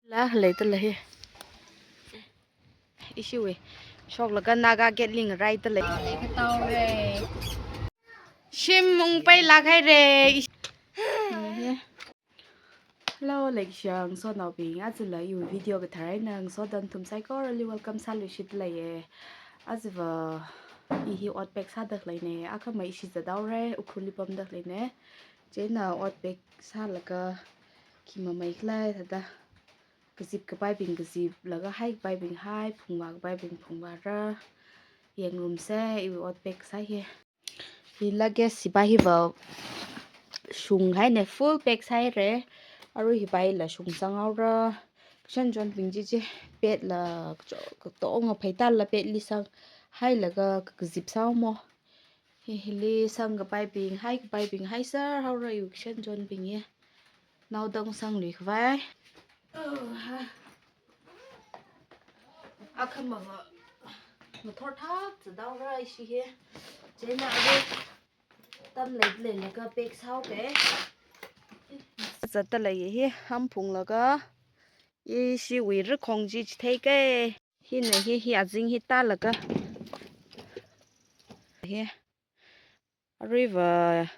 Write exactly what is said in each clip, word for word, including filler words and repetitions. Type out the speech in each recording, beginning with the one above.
La, leidalei hi. Ishiwui shoklaga Naga Gate li ngaraidalei. Leikataore. Shim ungpailāk haire. Ishi- Hello, leikashiyang sonaobing, ajala iwui video kathar eina ngasoda nathum saikorali welcome sāluishitdaleiye. Ajava i hi ot pack sāda khaleine, akhama ishi zathaore, Ukhrulli pamda khaleine. Chieina ot pack sālaga khi mamei khala thāda, kazip kapaibing kaziplaga, haikapaibing hai, phungvākapaibing phungvāra. Yangngarumsa, iwui ot pack sā hi. Hi luggage sipai hiva shung haine, full pack sāhaire. Arui hipaila shung sanghaora. Kashan chonbing chi chi, petla cho-, katonga pheitāla petli sang, hailaga kazip sāmo. Hi, hili sangkapaibing, haikapaibing, haiser haora iwui kashan chonbing hi. Naodang sangluikhavai. Oh, ha. Akhama va mathor thak zathaora ishi hi. Chieina arui tam leileilaga pack sāhaoke. Zatdalei hi, ham phunglaga. Ishiwui rikhong chi chitheike. Hina hi, hi azing hi tālaga. Hi. Aruiva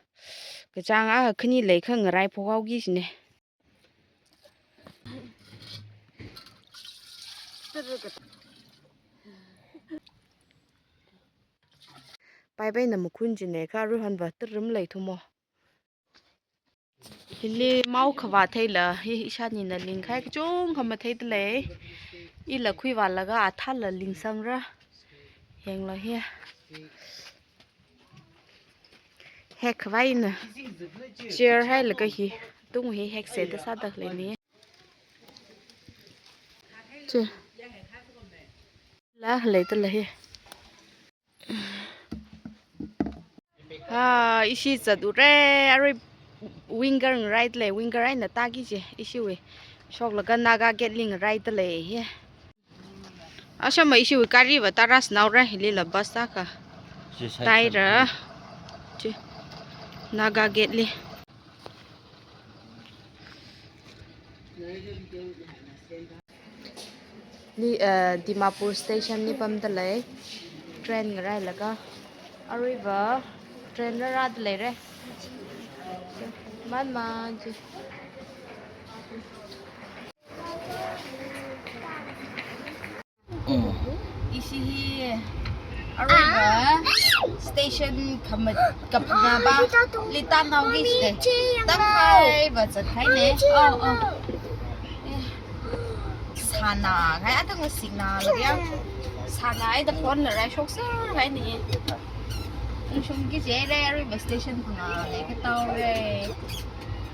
kachāng akha khani leikha ngarai phokhaoki jine. Paipaina makhun jine, kha aruihonva tara̱ maleithumo. Hili mao khavā theila, hi ishanina lingkahai kachungkha matheidalei. Ila khuivālaga athāla lingsangra. Yanglu hi. Hek khavaina. Chair hailaga hi. Tung hi hekse da sāda khaleine. Chi. La, leidalei hi. Ha, ishi zature, arui winger ngaraidalei, winger eina tāki je, ishiwui. Shoklaga Naga Gate li ngaraidalei hi. Ashama ishiwui gari va tara sāhaora, hilila bus akha. Chi side tāhaira. Chi. Naga Gate li. Li, eh, Dimapur station li pamdalei. Train ngarailaga. Aruiva train rārādaleire. Man man chi. Mm. Ishi hi aruiva station kama-, kaphangā va li tānhaoki jide. Tangkhai va zathaine. Oh, oh. Eh, sānākahai, atung singna lariang. Sānāhaida phonla rai shokser haine. Ungshungki jire, aruiva station phangā leikataore.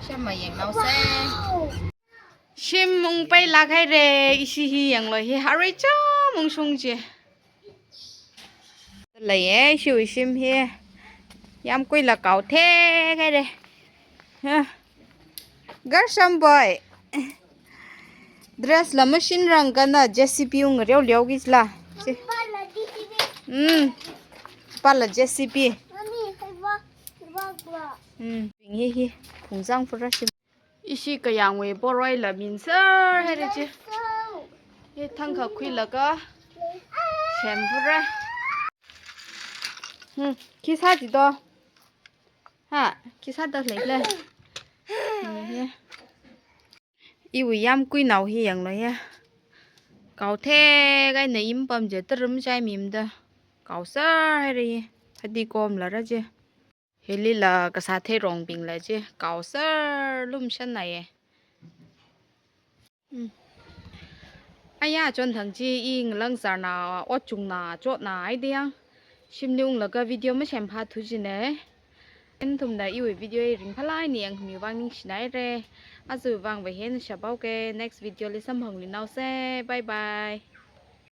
Shama yangnaose. Shim ungpailāk haire, ishi hi yanglu hi, arui chām ungshung je. Leiye, ishiwui shim hi. Yāmkuila kaothei haire. Ha. Gershom boy. Dress la mashinrang kana J C B ung reoleoki jila. Chi. Hmm. Pala J C B. Hmm. Hi hi. Khungzang phura shim. Ishi kayāngwui poroila minser haire chi. Hi thangkha khuilaga semphura. Hmm, khi sā jido. Ha, khi sādalei le. Hmm, hi. Iwui yāmkuinao hi yanglu hi. Kaothei kahaina, ipam je tara̱ machai mimada. Kaoser haire hi. Phatikomla ra je. Hilila kasā theirongbingla chi, kaoser lumshan naiye. Mm. Aya, chonthang chi i ngalāng zarna, ot chungna, chotna haida yang. Shimli unglaga video masempha thu jine. Nathumna iwui video hi ringphālāk eina yangkhami vang ningshinaire. Aja vang va hina shaphaoke, next video li samphangluinaose. Bye bye.